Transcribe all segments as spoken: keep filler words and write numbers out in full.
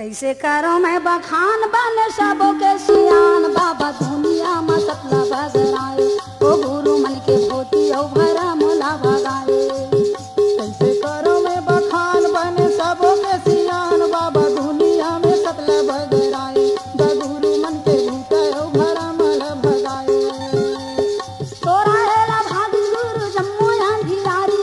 कइसे करो मैं बखान, बने सबो के सियान, बाबा दुनिया म सतला बगराए, ओ गुरु मन के भूती अउ भरम ला भगाए। कइसे करो मैं बखान, बने सबो के सियान, बाबा दुनिया में सतला बगराए, द गुरु मन के भूत अउ भरम ला भगाए। तोरा एला भागिस गुरु जम्मो अंधियारी,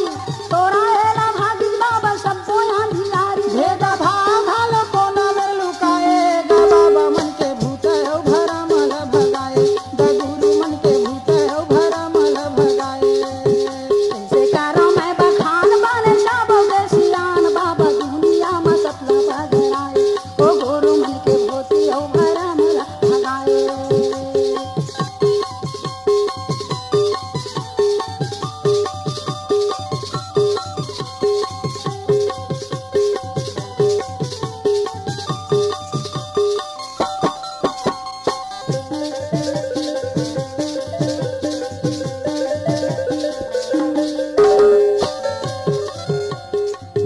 तोरा एला भागिस बाबा सब्बो अंधियारी। भेद भाव घलो कोना में लुकाए, ग बाबा मन के भूत अउ भरम ला भगाए, ग गुरु मन के भूत अउ भरम ला भगाए। कइसे करो मैं बखान, बने सबो के सियान, बाबा दुनिया म सतला बगराए, ओ गुरु मन के भूती अउ भरम ला भगाए।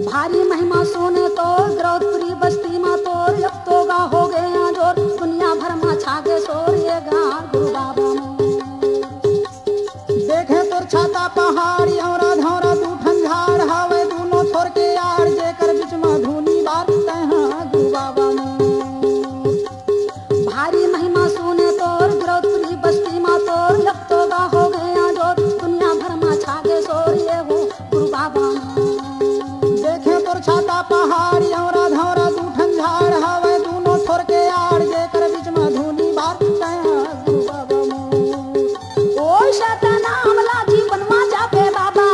भारी महिमा सुने तोर, द्रौपदी बस्ती मा तोर, अब तो गा हो गया जोर, दुनिया भर मा छागे शोर, ये गा गुरु बाबा मोर। देखे तोर छाता पहाड़, औरा धौरा दू ठन झाड़, हवे दूनो थोर के यार, जेकर बीच मा धुनी बार, तैहा गुरु बाबा मोर। भारी महिमा सुने तोर, द्रौपदी बस्ती मा तोर, अब तो गा हो गया जोर, दुनिया भर मा छागे शोर, ये हो गुरु बाबा मोर। देखे तोर छाता पहाड़, औरा धौरा दू ठन झाड़, हवे दूनो थोर के यार, जेकर बीच मा धुनी बार, तैहा गुरु बाबा मोर। ओ सतनाम ला जीवन मा जापे बाबा,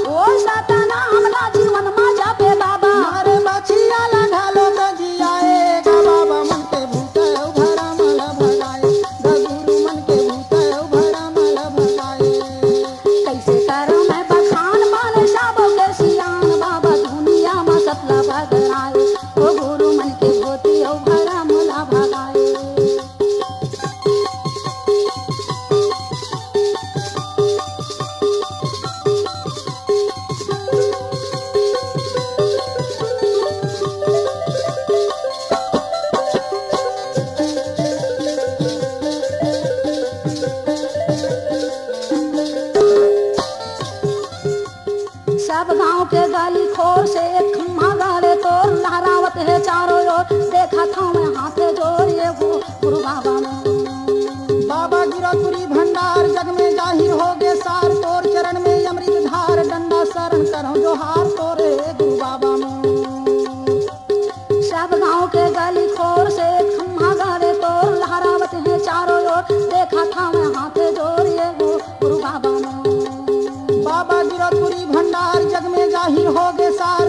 ओ सतनाम ला जीवन मा जापे बाबा। अरे बछिया ला घलो तो जियाए, ग बाबा मन के भूत अउ भरम ला भगाए, ग गुरु मन के भूत अउ भरम ला भगाए। कइसे करो मैं बखान, बने सबो के सियान, बाबा दुनिया म सतला बगराए, ओ गुरु मन के भूती अउ भरम ला भगाए। सब गांव के गली खोर से एक खम्मा गाड़े तोर, लहरावत हे चारों ओर, देखत हंव मैं हाथे जोर, ये हो गुरु बाबा मोर। बाबा गिरौदपुरी भंडार, जग में जाहिर होगे सार, तोर चरण में अमृत धार, डंडा शरण करंव जोहार तोरे गुरु बाबा मोर। सब गांव के गली खोर से खम्मा गाड़े तोर, लहरावत हे चारों ओर, देखत हंव मैं हाथे जोर, ये हो गुरु बाबा मोर। बाबा गिरौदपुरी भंडार, जग में जाहिर होगे सार,